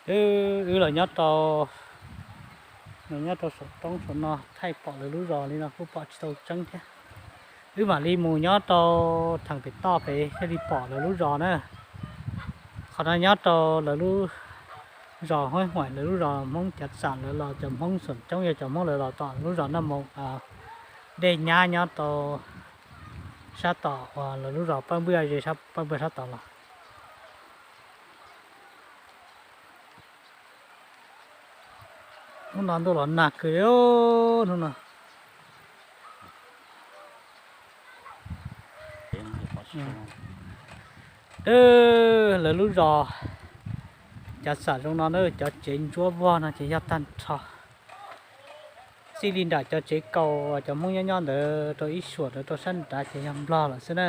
Wb, wb los nyob rau, los nyob rau saum roob saum no thaij pom lawv lub zos li no kuj pom tsis tau tseeb thiab. Wb mam li mus nyob rau theem pem toj pem thiaj li pom lawv lub zos na. Qhov no nyob rau lawv lub zos Huaib Huaim, lawv lub zos Hmoob Cav Xam, lawv los cov Hmoob Xoom Coob yog cov Hmoob lawv los tom lub zos Naj Moos, dej nyab nyob rau sab tom uas lawv lub zos Paj Npwj ze, sab Paj Npwj sab tod los. Hnub no ntuj los nag kawg li hnub no. Lawv lub zos Cav Xam zoo no na, cov tsev ntsuab vog no ces yog tag nrho. Txij li nram cov tsev kaus cov Hmoob nyob nyob ntawd rau ib suam ntawd rau sab nrad ces yog Nplog lawm xwb na.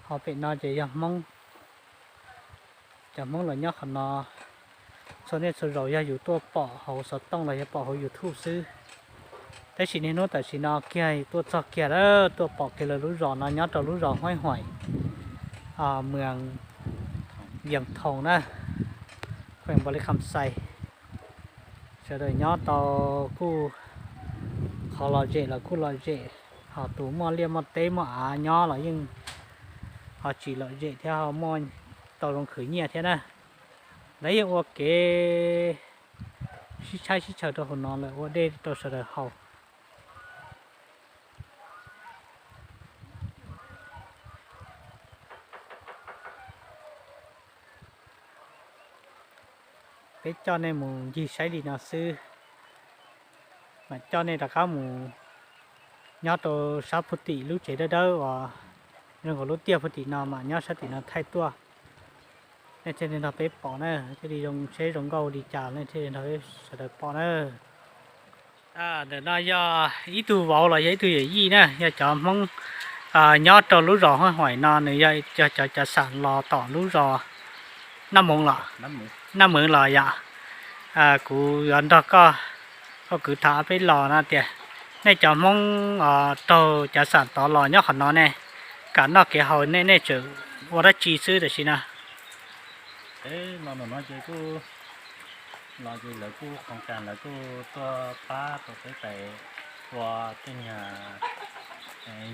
Ho pem no ces yog Hmoob. Cov Hmoob los nyob qhov no txhua niaj txhua zaus yog yus tuaj pom hauv xov tooj los yog pom hauv YouTube xwb. Tab sis niaj hnub tam sim no kiag tuaj txog kiag lawm, tuaj pom kiag lawv lub zos no nyob rau lub zos Huaib Huaim, mwm Yees Thoos na, khuem Npaus Lis Kham Xais. Sawv daws nyob tau kuj qhov lom zem los kuj lom zem, ho tus muaj liaj muaj teb muaj av nyob los yeej ho tsis lom zem thiab ho muaj tau zoo khwv nyiaj thiab na. Lawv yeej ua kev sib tshaib sib tshaws rau hauv no lawm, ua dej rau sawv daws haus. Peb coj nej mus ncig saib li no xwb, mam coj nej rov qab mus nyob rau sab phu tim lub tsev dawb dawb uas zoo nkaus lub tiaj phu tim no mas nyob sab tim no thaij tuaj. Nej thiaj li nrog peb pom na, thiaj li zoo seb zoo nkauj li cas nej thiaj li nrog peb sawv daws pom na. Ntawm no yog ib tug vauv los yog ib tug yawm yij na, yog cov Hmoob nyob rau lub zos Huaib Huaim no, nws yog cov Cav Xam los tom lub zos Naj Moos los, Naj Moos los yom. Kuv yuav nrog koj, koj kwv tham peb los no tias nej cov Hmoob raug Cav Xam tod los nyob qhov no ne, kam noj kev haus ne, nej tseem ua dab tsi xwb tam sim no? Peb los ntawm no ces kuj, los ces lawv kuj qhov kas lawv kuj tuaj pab rau peb tais ua tej niag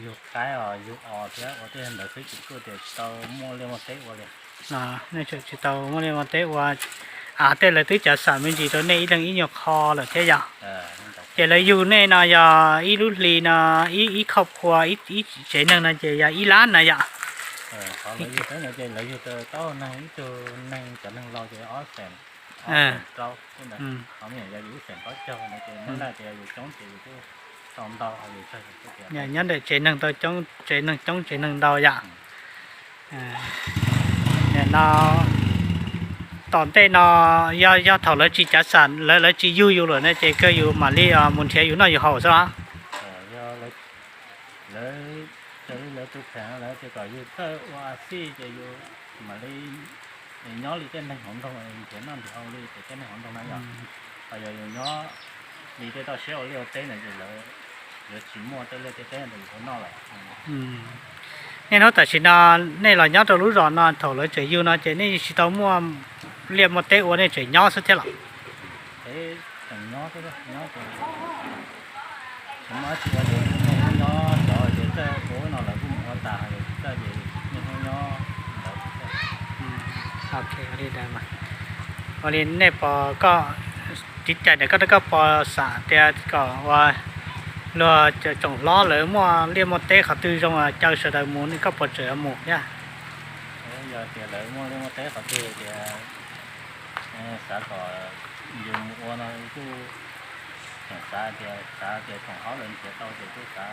yug qaib os yug os thiab ua tej ntawd xwb ces kuj tias tsis tau muaj liaj muaj teb ua li. Nej tseem tsis tau muaj liaj muaj teb ua, av tej lawv twb Cav Xam me ntsis rau nej ib leeg ib nyuag qho lawm thiab yom? Ces lawv yug nej no yog ib lub hli no, ib khauj qhua, ib tsev neeg no ces yog ib lab na yom? Lawv yug tau neeg ib tug neeg, cov neeg laus ces ob xeem, ob xeem rau, qhov me nyuam yog yus ib xeem plaub caug no ces muab naj ces yog yus coob ces yus kuj tau ntau, yus tsawg yus kuj tias nyob ntawm tsev neeg tau coob, tsev neeg coob tsev neeg ntau yom. No, tom ntej no yog, yog thaum lawv tsis Cav Xam, lawv, lawv tsis yug yus lawm ne ces kawg yus mam li mus nrhiav yus noj yus haus xwb os. Lawv, raws li lawv tus kheej lawv tias kom yus txawj ua a xij ces yus mam li nyob li tej neeg hauv nroog, nrhiav noj nrhiav haus li ces tej neeg hauv nroog na yom. Ho yog yus nyob li tej toj siab ua liaj ua teb na ces lawv yuav tsis muaj tej liaj tej teb rau yus ua noj lawm. Niaj hnub tam sim no nej los nyob rau lub zos no thaum lawv tseem yug no ces nej tsis tau muaj liaj muaj teb ua, nej tseem nyob xwb thiab los? Tseem nyob, nyob, tsis muaj dab tsi ua ces niaj hnub nyob cov ces txawj ua no lawv kuj mus ua tas, txawj ces niaj hnub nyob ntawd. Ok, ua li ntawd mas, ua li nej pom koj, tiv cai ntawm koj rau koj puas xav tias kom ua luag tsoom hlob lawv muaj liaj muaj teb qhov twg zoo caw sawv daws mus, koj puas tseem yuav mus thiab? Yog tias lawv muaj liaj muaj teb qhov twg tias xav kom yus mus ua no kuj tseem xav tias, xav tias tsoom hlob lawv nrhiav tau ces kuj xav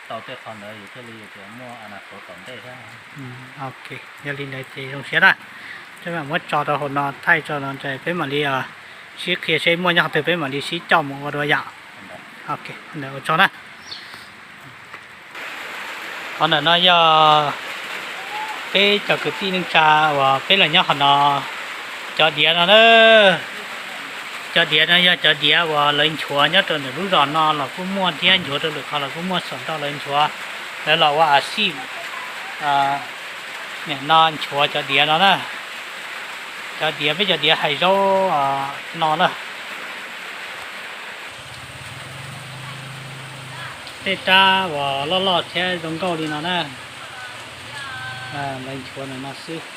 tau tej qhov ntawd yus thiaj li tias muaj a na khuv tom ntej thiab. Ok, yog li ntawd ces zoo siab na. Peb mam muab tso rau hauv no thaij tso no ces peb mam li sib qhia seb muaj nyob qhov twg peb mam li sib coj mus ua dua yom. Ok, ntawd ua tsaug na. Qhov ntawm no yog peb cov kwv tij neej tsa uas peb los nyob qhov no, cov diav no na. Cov diav no yog cov diav uas lawv nchuav nyob rau ntawm lub zos no los kuj muaj thiab, nchuav rau lwm qhov los kuj muaj, xam ntau lawv nchuav, lawv los ua a xij. Nim no nchuav cov diav no na. Cov diav, peb cov diav hais zaub no na. Tej rab uas loj loj thiab zoo nkauj li no na. Lawv nchuav no xwb.